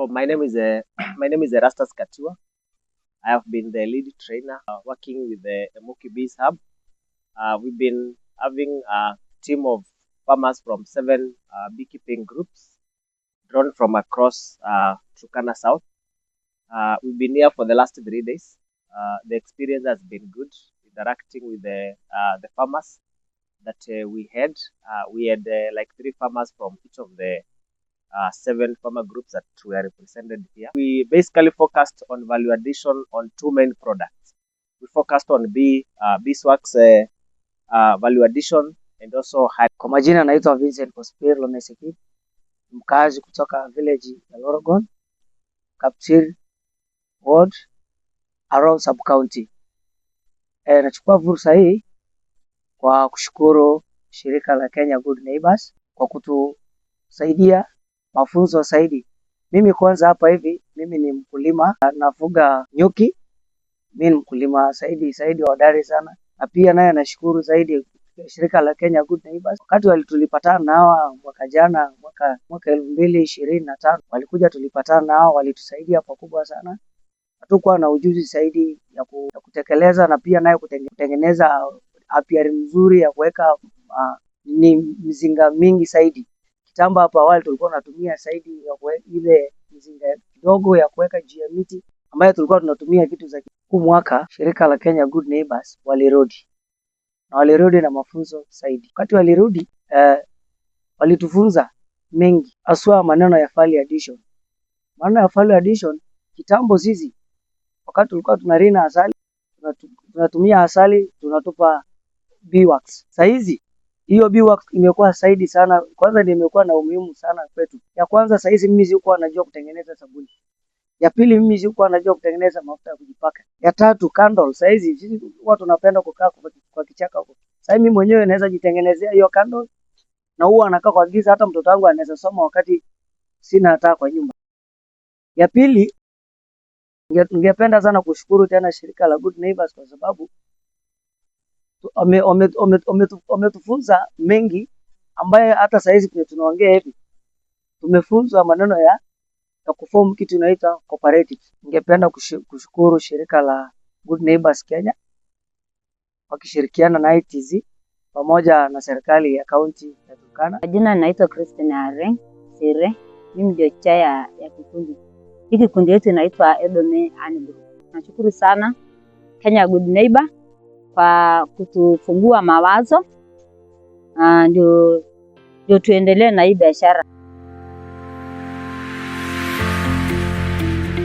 So my name is Erastus Katua. I have been the lead trainer working with the Emauki Bees Hub. We've been having a team of farmers from seven beekeeping groups drawn from across Turkana South. We've been here for the last 3 days. The experience has been good, interacting with the farmers that we had. We had like three farmers from each of the seven farmer groups that were represented here. We basically focused on value addition on two main products. We focused on beeswax value addition and also honey. Kwa majina naitwa Vincent Kospir Lomesekit, mkazi kutoka village ya Lorogon, Kaptir Ward, Arror Sub County. Nachukua fursa hii kwa kushukuru shirika la Kenya Good Neighbors kwa kutusaidia mafunzo zaidi. Mimi kwanza hapa hivi, mimi ni mkulima, nafuga nyuki. Mimi ni mkulima zaidi zaidi hodari sana, na pia naye nashukuru zaidi shirika la Kenya Good Neighbors. Wakati tulipatana nao mwaka jana, mwaka 2025, walikuja tulipatana nao, walitusaidia pakubwa sana. Hatukuwa na ujuzi zaidi ya kutekeleza na pia naye kutengeneza apiary mzuri ya kuweka ni mzinga mingi zaidi. Kitambo hapo awali tulikuwa tunatumia zaidi ya ile mzinga kidogo ya kuweka juu ya miti ambayo tulikuwa tunatumia vitu za huu mwaka. Shirika la Kenya Good Neighbors walirudi na walirudi na mafunzo zaidi. Wakati walirudi walitufunza mengi haswa maneno ya value addition. Maneno ya value addition, kitambo sisi wakati tulikuwa tunarina asali, tunatumia asali tunatupa beeswax. Saa hizi hiyo beeswax imekuwa zaidi sana, kwanza ndio imekuwa na umuhimu sana kwetu. Ya kwanza, saa hizi mimi sikuwa najua kutengeneza sabuni. Ya pili, mimi sikuwa najua kutengeneza mafuta ya kujipaka. Ya tatu, candle. Saa hizi sisi huwa tunapenda kukaa kwa kichaka huko. Sasa mimi mwenyewe naweza jitengenezea hiyo candle na huwa anakaa kwa giza, hata mtoto wangu anaweza soma wakati sina taa kwa nyumba. Ya pili, ningependa sana kushukuru tena shirika la Good Neighbors kwa sababu wametufunza mengi ambaye hata saa hizi tunaongea hivi tumefunzwa maneno ya kuform kitu inaitwa cooperative. Ningependa kushukuru shirika la Good Neighbors Kenya wakishirikiana na ITZ pamoja na serikali ya kaunti ya Turkana. Jina naitwa Christine Are Sire, mimi ndio chair ya kikundi hiki. Kikundi yetu inaitwa Edome Honey Group. Nashukuru sana Kenya Good Neighbor kwa kutufungua mawazo, ndio tuendelee na hii biashara.